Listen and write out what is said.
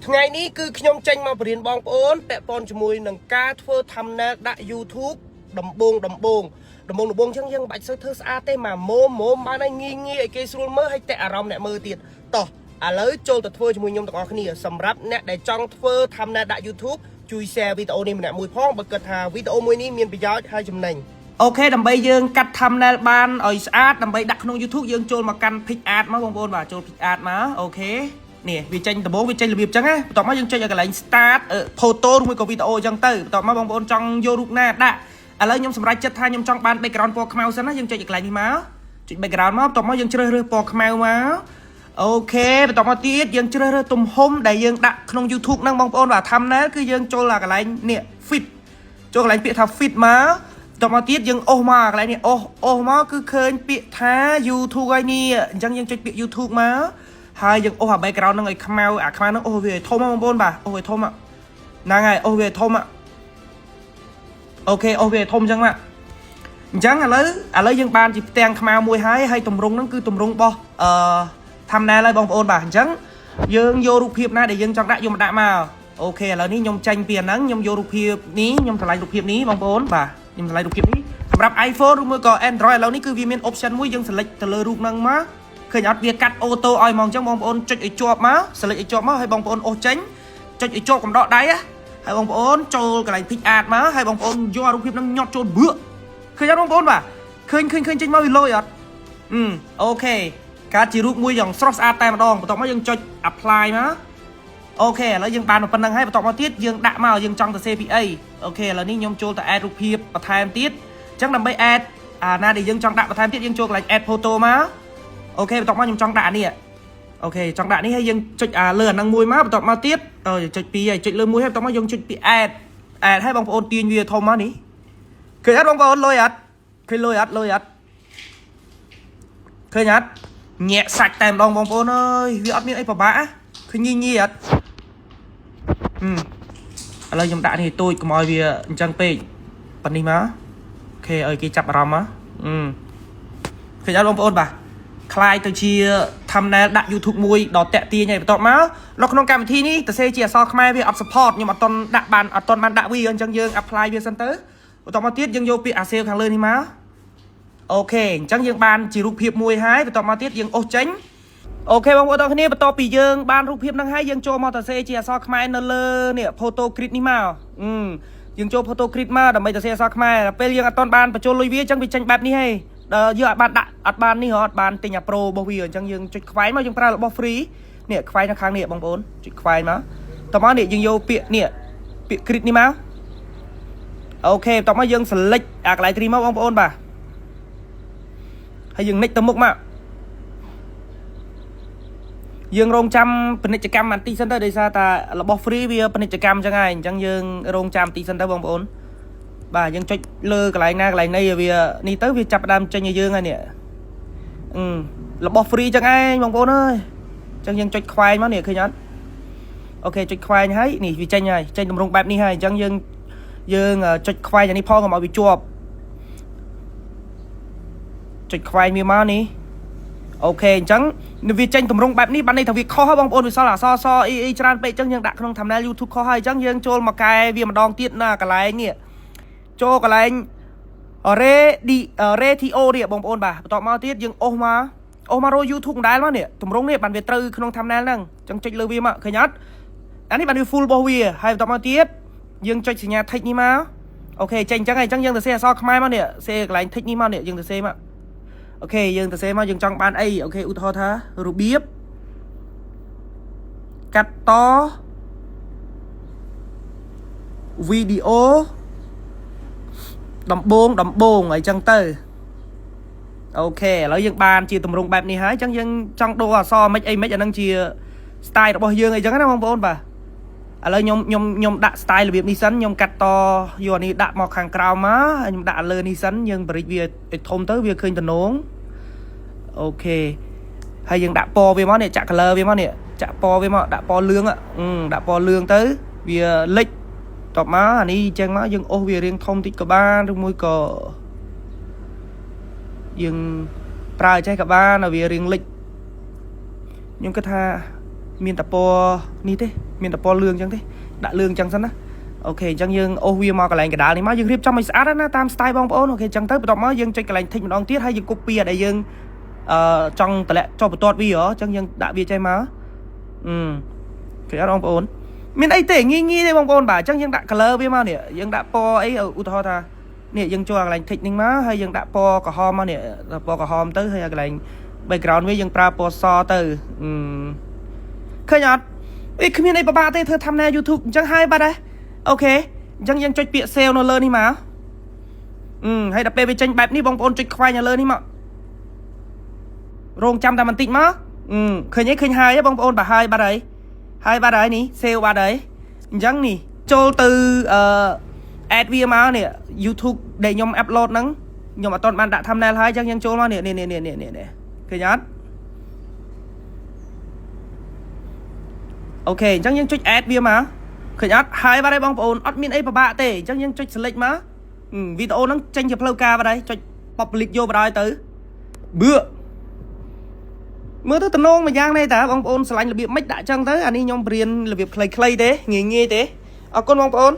ថ្ងៃនេះគឺខ្ញុំចេញមកបរៀនបងប្អូនពាក់ព័ន្ធជាមួយនឹងការធ្វើ thumbnail ដាក់ YouTube ដំបងដំបងដំបងដំបងអញ្ចឹងយើងមិនបាច់សូវធ្វើស្អាតទេមកម៉មម៉មបានហើយងាយងាយឲ្យគេស្រួលមើលហើយតាក់អារម្មណ៍អ្នកមើលទៀតតោះឥឡូវចូលទៅធ្វើជាមួយខ្ញុំទាំងអស់គ្នាសម្រាប់អ្នកដែលចង់ធ្វើ thumbnail ដាក់ YouTube ជួយ share វីដេអូនេះម្នាក់មួយផងបើគិតថាវីដេអូមួយនេះមានប្រយោជន៍ហើយចំណេញ OK ដើម្បីយើងកាត់ thumbnail បានឲ្យស្អាតដើម្បីដាក់ក្នុង YouTube យើងចូលមកកាន់ PicsArt មកបងប្អូនបាទចូល PicsArt មក OK នេះវាចេញដំបូងវាចេញរបៀបចឹងណាបន្ទាប់មកយើងចុចឲ្យកន្លែង start photo ឬមួយក៏វីដេអូចឹងទៅបន្ទាប់មកបងប្អូនចង់យករូបណាដាក់ឥឡូវខ្ញុំសម្រេចចិត្តថាខ្ញុំចង់បាន background ពណ៌ខ្មៅសិនណាយើងចុចឲ្យកន្លែងនេះមកចុច background មកបន្ទាប់មកយើងជ្រើសរើសពណ៌ខ្មៅមក OK បន្តមកទៀតយើងជ្រើសរើសទំហំដែលយើងដាក់ក្នុង YouTube ហ្នឹងបងប្អូនបាទ thumbnail គឺយើងចូលអាកន្លែងនេះ fit ចូលកន្លែងពាក្យថា fit មកបន្តមកទៀតយើងអូសមកកន្លែងនេះអូសអូសមកគឺឃើញពាក្យថា YouTube ហើយនេះអញ្ចឹងយើងចុចពាក្យ YouTube មកហើយយើងអូសអា background ហ្នឹងឲ្យខ្មៅអាខ្មៅហ្នឹងអូសវាឲ្យធំបងប្អូនបាទអូសឲ្យធំហ្នឹងហើយអូសវាឲ្យធំ OK អូសវាឲ្យធំអញ្ចឹងមកអញ្ចឹងឥឡូវឥឡូវយើងបានជាផ្ទាំងខ្មៅមួយហើយហើយតម្រងហ្នឹងគឺតម្រងរបស់អឺ thumbnail ហើយបងប្អូនបាទអញ្ចឹងយើងយករូបភាពណាដែលយើងចង់ដាក់យកមកដាក់មក OK ឥឡូវនេះខ្ញុំចាញ់ពីអាហ្នឹងខ្ញុំយករូបភាពនេះខ្ញុំឆ្លៃរូបភាពនេះបងប្អូនបាទខ្ញុំឆ្លៃរូបភាពនេះសម្រាប់ iPhone ឬមួយក៏ Android ឥឡូវនេះគឺវាមាន option មួយយើង select ទៅលើរូបហ្នឹងមកឃើញអត់វាកាត់ auto ឲ្យហ្មងអញ្ចឹងបងប្អូនចុចឲ្យជាប់មក select ឲ្យជាប់មកហើយបងប្អូនអូសចេញចុចឲ្យជាប់កំដកដៃណាហើយបងប្អូនចូលកន្លែង PicsArt មកហើយបងប្អូនយករូបភាពហ្នឹងញាត់ចូលបឿឃើញអត់បងប្អូនបាទឃើញឃើញឃើញចេញមកវាលយអត់អឺ OK កាត់ជារូបមួយយ៉ាងស្រស់ស្អាតតែម្ដងបន្ទាប់មកយើងចុច apply មក OK ឥឡូវយើងបានមកប៉ុណ្្នឹងហើយបន្ទាប់មកទៀតយើងដាក់មកយើងចង់ទៅសេពីអី OK ឥឡូវនេះខ្ញុំចូលទៅ add រូបភាពបន្ថែមទៀតអញ្ចឹងដើម្បី add អាណាដែលយើងចង់ដាក់បន្ថែមទៀតយើងចូលកន្លែង add photo មក OK បន្ទាប់មកខ្ញុំចង់ដាក់អានេះ OK ចង់ដាក់នេះហើយយើងចុចអាលើអាហ្នឹងមួយមកបន្ទាប់មកទៀតអឺចុចពីរហើយចុចលើមួយហើយបន្ទាប់មកយើងចុចពី add add ហើយបងប្អូនទាញវាធំមកនេះឃើញអត់បងប្អូនលុយអត់ឃើញលុយអត់លុយអត់ឃើញអត់ញាក់សាច់តែម្ដងបងប្អូនអើយវាអត់មានអីពិបាកឃើញញីញីអត់ហឹមឥឡូវខ្ញុំដាក់នេះទូចកុំឲ្យវាអញ្ចឹងពេកប៉ានេះមក OK ឲ្យគេចាប់អារម្មណ៍មកអឺឃើញអត់បងប្អូនបាទក្លាយទៅជា thumbnail ដាក់ YouTube មួយដ៏តាក់ទាញហើយបន្ទាប់មកនៅក្នុងកម្មវិធីនេះតសេជាអក្សរខ្មែរវាអត់ support ខ្ញុំអត់ទាន់ដាក់បានអត់ទាន់បានដាក់វាអញ្ចឹងយើង apply វាសិនទៅបន្ទាប់មកទៀតយើងយកពាក្យ save ខាងលើនេះមក OK អញ្ចឹងយើងបានជារូបភាពមួយហើយបន្ទាប់មកទៀតយើងអូសចេញ OK បងប្អូនទាំងគ្នាបន្ទាប់ពីយើងបានរូបភាពហ្នឹងហើយយើងចូលមកសរសេរជាអក្សរខ្មែរនៅលើនេះ photo grid នេះមកអឺយើងចូល photo grid មកដើម្បីសរសេរអក្សរខ្មែរពេលយើងអត់ទាន់បានបញ្ចូលលុយវាអញ្ចឹងវាចេញបែបនេះហើយដល់យើងអត់បានដាក់អត់បាននេះហ៎អត់បានទិញអា pro របស់វាអញ្ចឹងយើងចុចខ្វែងមកយើងប្រើរបស់ free នេះខ្វែងនៅខាងនេះបងប្អូនចុចខ្វែងមកតោះមកនេះយើងយកពាក្យនេះពាក្យ grid នេះមក OK បន្ទាប់មកយើង select អាកន្លែង tree មកបងប្អូនបាទហើយយើងនិចទៅមុខមកយើងរងចាំពាណិជ្ជកម្មបន្តិចសិនទៅដោយសារតែរបស់ free វាពាណិជ្ជកម្មអញ្ចឹងហើយអញ្ចឹងយើងរងចាំបន្តិចសិនទៅបងប្អូនបាទយើងចុចលើកន្លែងណាកន្លែងណីវានេះទៅវាចាប់ផ្ដើមចេញឲ្យយើងហើយនេះអឺរបស់ free អញ្ចឹងឯងបងប្អូនអើយអញ្ចឹងយើងចុចខ្វែងមកនេះឃើញអត់ OK ចុចខ្វែងហើយនេះវាចេញហើយចេញទម្រង់បែបនេះហើយអញ្ចឹងយើងយើងចុចខ្វែងអានេះផងកុំឲ្យវាជាប់ចុចខ្វែងវាមកនេះ OK អញ្ចឹងវាចេញទម្រង់បែបនេះបានន័យថាវាខុសបងប្អូនវាសល់អក្សរសអីអីច្រើនពេកអញ្ចឹងយើងដាក់ក្នុង thumbnail YouTube ខុសហើយអញ្ចឹងយើងចូលមកកែវាម្ដងទៀតណាកន្លែងនេះចូលកន្លែង ratio នេះបងប្អូនបាទបន្ទាប់មកទៀតយើងអូសមកអូសមករក YouTube ដដែលមកនេះទម្រង់នេះបានវាត្រូវក្នុង thumbnail ហ្នឹងអញ្ចឹងចុចលើវាមកឃើញអត់អានេះបានវា full របស់វាហើយបន្ទាប់មកទៀតយើងចុចសញ្ញា tick នេះមក OK ចេញអញ្ចឹងហើយអញ្ចឹងយើងទៅសេអក្សរខ្មែរមកនេះសេកន្លែង tick នេះមកនេះយើងទៅសេមក OK យើងទៅសេមកយើងចង់បានអី OK ឧទាហរណ៍ថារបៀបកាត់តវីដេអូដំបងដំបងអីចឹងទៅ OK ឥឡូវយើងបានជាទម្រង់បែបនេះហើយអញ្ចឹងយើងចង់ដូរអក្សរមិនអីមិនអាហ្នឹងជា style របស់យើងអីចឹងណាបងប្អូនបាទឥឡូវខ្ញុំខ្ញុំខ្ញុំដាក់ style របៀបនេះសិនខ្ញុំកាត់តយកអានេះដាក់មកខាងក្រោមមកហើយខ្ញុំដាក់លើនេះសិនយើងបរិចវាឲ្យធំទៅវាឃើញតំណង OK ហើយយើងដាក់ពណ៌វាមកនេះចាក់ color វាមកនេះចាក់ពណ៌វាមកដាក់ពណ៌លឿងដាក់ពណ៌លឿងទៅវាលិចតបមកអានេះអញ្ចឹងមកយើងអូសវារៀងធំតិចក៏បានឬមួយក៏យើងប្រើចេះក៏បានឲ្យវារៀងលិចខ្ញុំគិតថា មានតែពណ៌នេះទេមានតែពណ៌លឿងអញ្ចឹងទេដាក់លឿងអញ្ចឹងសិនណា OK អញ្ចឹងយើងអូសវាមកកន្លែងកណ្ដាលនេះមកយើងរៀបចំឲ្យស្អាតណាតាម style បងប្អូន OK អញ្ចឹងទៅបន្ទាប់មកយើងចុចកន្លែង tick ម្ដងទៀតហើយយើង copy អាដែលយើងអឺចង់តម្លាក់ចុះបន្ទាត់វាហ៎អញ្ចឹងយើងដាក់វាចេះមកអឺឃើញអត់បងប្អូនមានអីទេងាយងាយទេបងប្អូនបាទអញ្ចឹងយើងដាក់ color វាមកនេះយើងដាក់ពណ៌អីឧទាហរណ៍ថានេះយើងចូលកន្លែង tick នេះមកហើយយើងដាក់ពណ៌ក្រហមមកនេះពណ៌ក្រហមទៅហើយកន្លែង background វាយើងប្រើពណ៌សទៅអឺឃើញអត់វាគ្មានអីពិបាកទេធ្វើ thumbnail YouTube អញ្ចឹងហើយបាត់ហើយ OK អញ្ចឹងយើងចុចពាក្យ save នៅលើនេះមកអឺហើយដល់ពេលវាចេញបែបនេះបងប្អូនចុចខ្វែងនៅលើនេះមករងចាំតែបន្តិចមកអឺឃើញអីឃើញហើយបងប្អូនបាទហើយបាត់ហើយហើយបាត់ហើយនេះ save បាត់ហើយអញ្ចឹងនេះចូលទៅអឺ add វាមកនេះ YouTube ដែលខ្ញុំ upload ហ្នឹងខ្ញុំអត់ទាន់បានដាក់ thumbnail ហើយអញ្ចឹងយើងចូលមកនេះនេះនេះនេះនេះឃើញអត់ OK អញ្ចឹងយើងចុច add វាមកឃើញអត់ហើយបាត់ហើយបងប្អូនអត់មានអីពិបាកទេអញ្ចឹងយើងចុច select មកវីដេអូហ្នឹងចេញជាផ្លូវការបាត់ហើយចុច public យកបាត់ហើយទៅបឿមើលទៅតំណងមួយយ៉ាងនេះតាបងប្អូនស្រឡាញ់របៀបម៉េចដាក់ចឹងទៅអានេះខ្ញុំបរៀនរបៀបខ្លីៗទេងាយងាយទេអរគុណបងប្អូន។